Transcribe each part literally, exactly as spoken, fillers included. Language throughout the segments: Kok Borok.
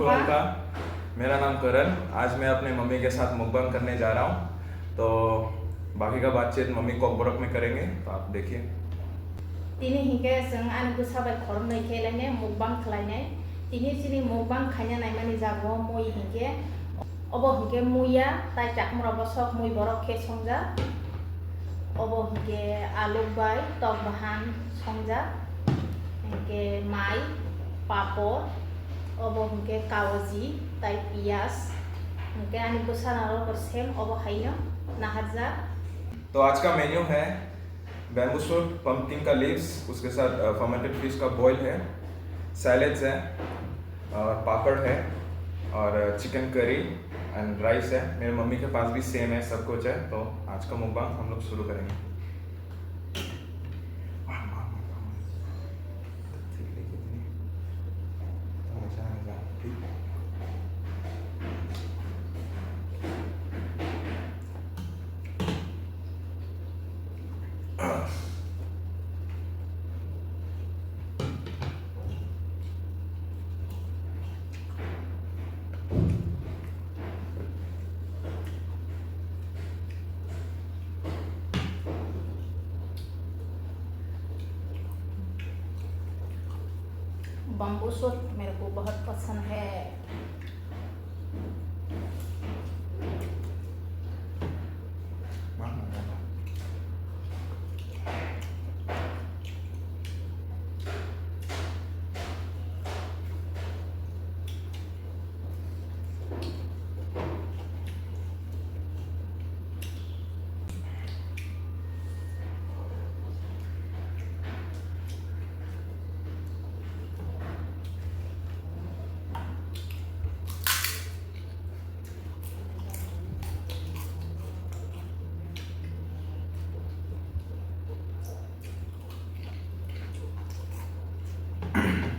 Welcome। मेरा नाम करण। आज मैं अपने मम्मी के साथ मुकबांग करने जा रहा हूँ, तो बाकी का बातचीत मम्मी कोकबोरोक में करेंगे, तो आप देखिए। Tini hinkhe chwng ani bwsa bai khoroknwi khe lainai mukbang khlainai. Tini chini mukbang khaina naimani jaga o mui hinkhe, obo hinkhe muiya tai chakmura bosok mui borok khe songjak. Obo hinkhe aluk bai tok bahan songjak. Hinkhe mai, papor, obo hinkhe kawaji tai piyaj. Hinkhe ani bwsa narok bo same obo haino naharjak। तो आज का मेन्यू है bamboo shoot, pumpkin का लीव्स, उसके साथ fermented fish का बॉयल है, सैलेड्स है और पापड़ है और चिकन करी एंड राइस है। मेरे मम्मी के पास भी सेम है, सब कुछ है। तो आज का मुकबांग हम लोग शुरू करेंगे। बम्बू शूट मेरे को बहुत पसंद है।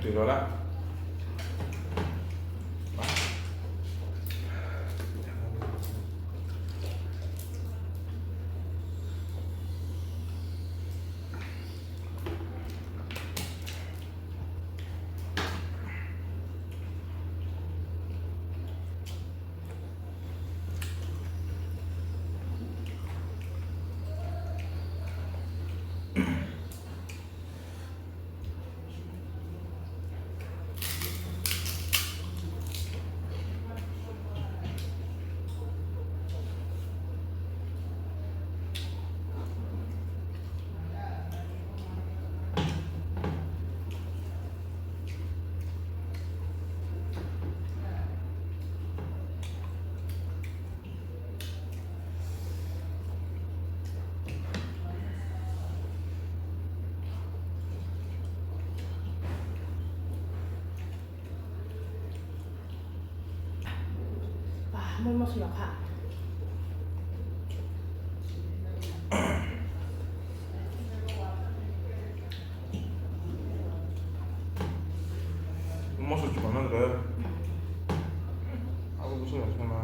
Twi rwla. Bah, mui mosla kha. Mosla chukang nang khe. Abo bwswk nang khe na.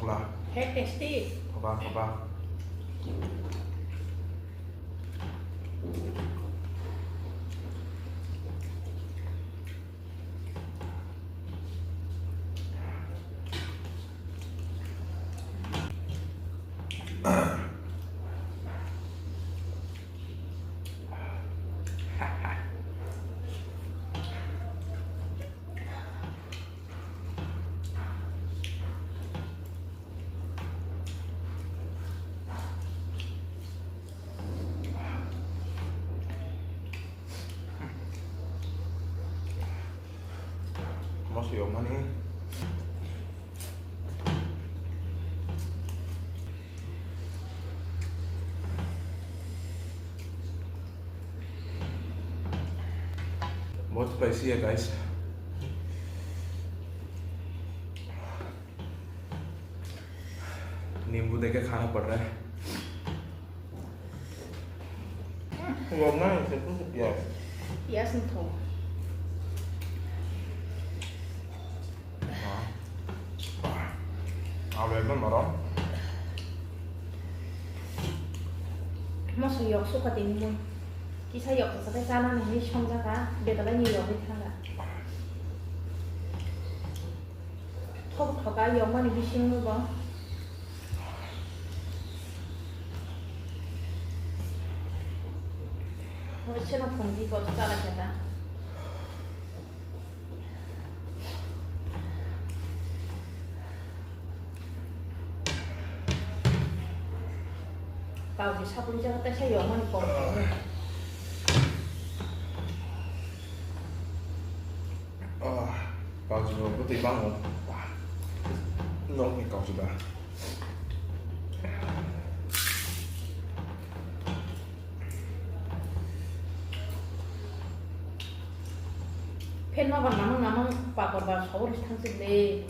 Hey, tasty. Khoba, khoba. Moso yokmani. बहुत स्पाइसी है गाइस। नींबू देके खाना पड़ रहा है। Yokmani se tu se piyaj. Piyaj ni thok. Alu ekdom norom. Moso yok suka tini mun. Kisa yok sa sa chana ni hi song jaka, betala ni yok hi thanga. Thok thoka yokmani bising bo. Hoi seno phungdi ko chala keta. Kau di sapung jaga tesa yokmani kok. Ah, kau juga betul bangun. Nok ni kau juga. Phen ma ban namang namang pakor ba sawor thang sik le.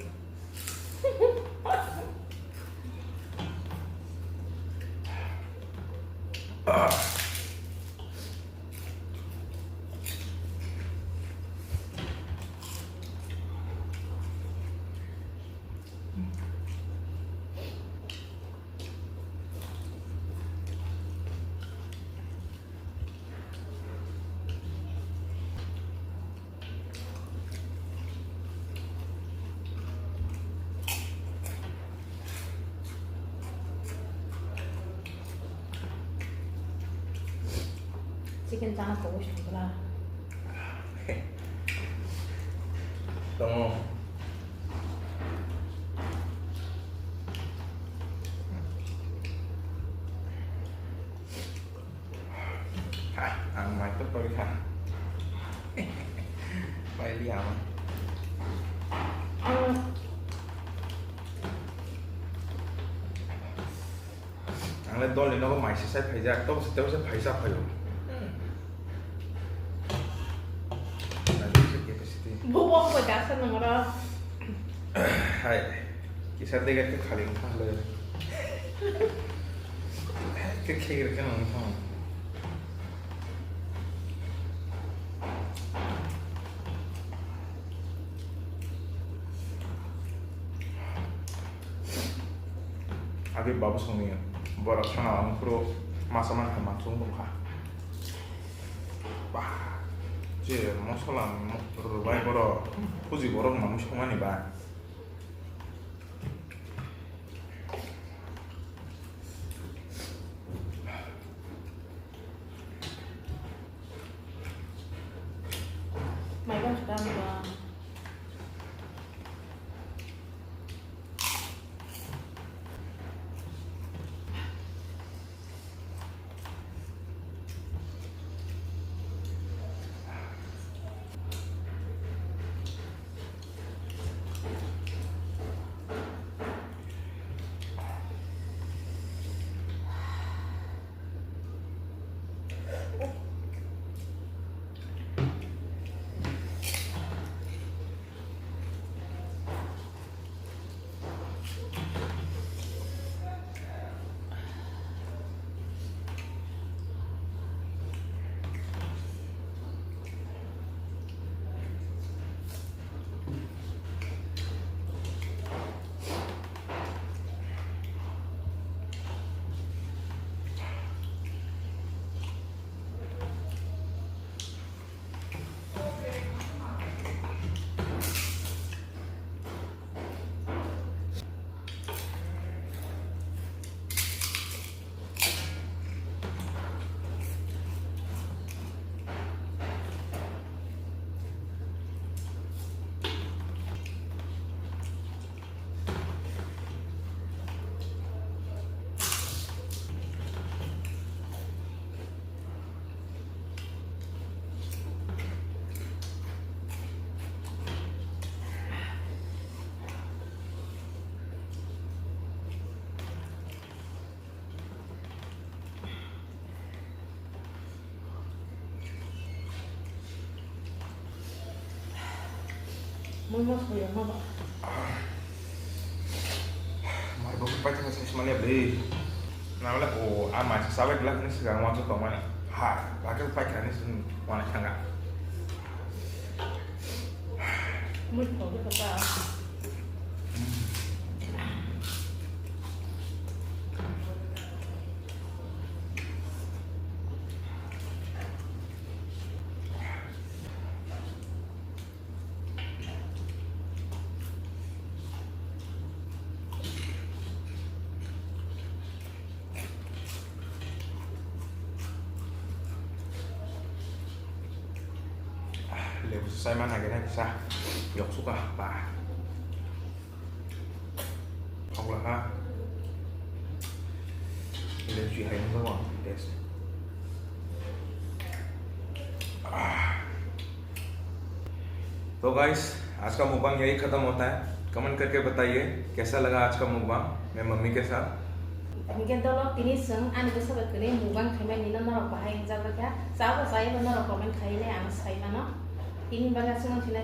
Chicken chana tongo songwla. Tongo. Ha, ang mai to pori kha. Pai liya ma. Ang le dol ni nogo mai se sai phaijak, to se tebo se phaisa phaio. Capacity. Bo bo ko jasa nangro. Hai. Kisa dega ke khali wngkha le. Ke khegre ke wngkha. Agi babu songni borok sana ang phuru masa man kha mansung tongkha. Bah, je mosola rwbai borok, puji borok mamwi songmani ba. Maiba suka maiba. Mui mosla ya ma ba. Mai bo pai thang sai mani bli. Na wala o a mai sa wek lak ni sigang wa to mai. Ha, ba ke pai thang ni sin wa na thanga. Mui ko ke ta. Lebu sai mana gena kisa yok suka ba. Thok lakha. Lebu hai nang ba test. Ah. तो गाइस, आज का मुकबांग यही खत्म होता है। कमेंट करके बताइए कैसा लगा आज का मुकबांग मेरे मम्मी के साथ। Hingke dolo tini chwng ani bwsa bai kwnwi mukbang khaimani no norok bahai wngjak kha, chabo chayabo norok comment khainai ang sai mano. Tini bagwi aswk wng sinai.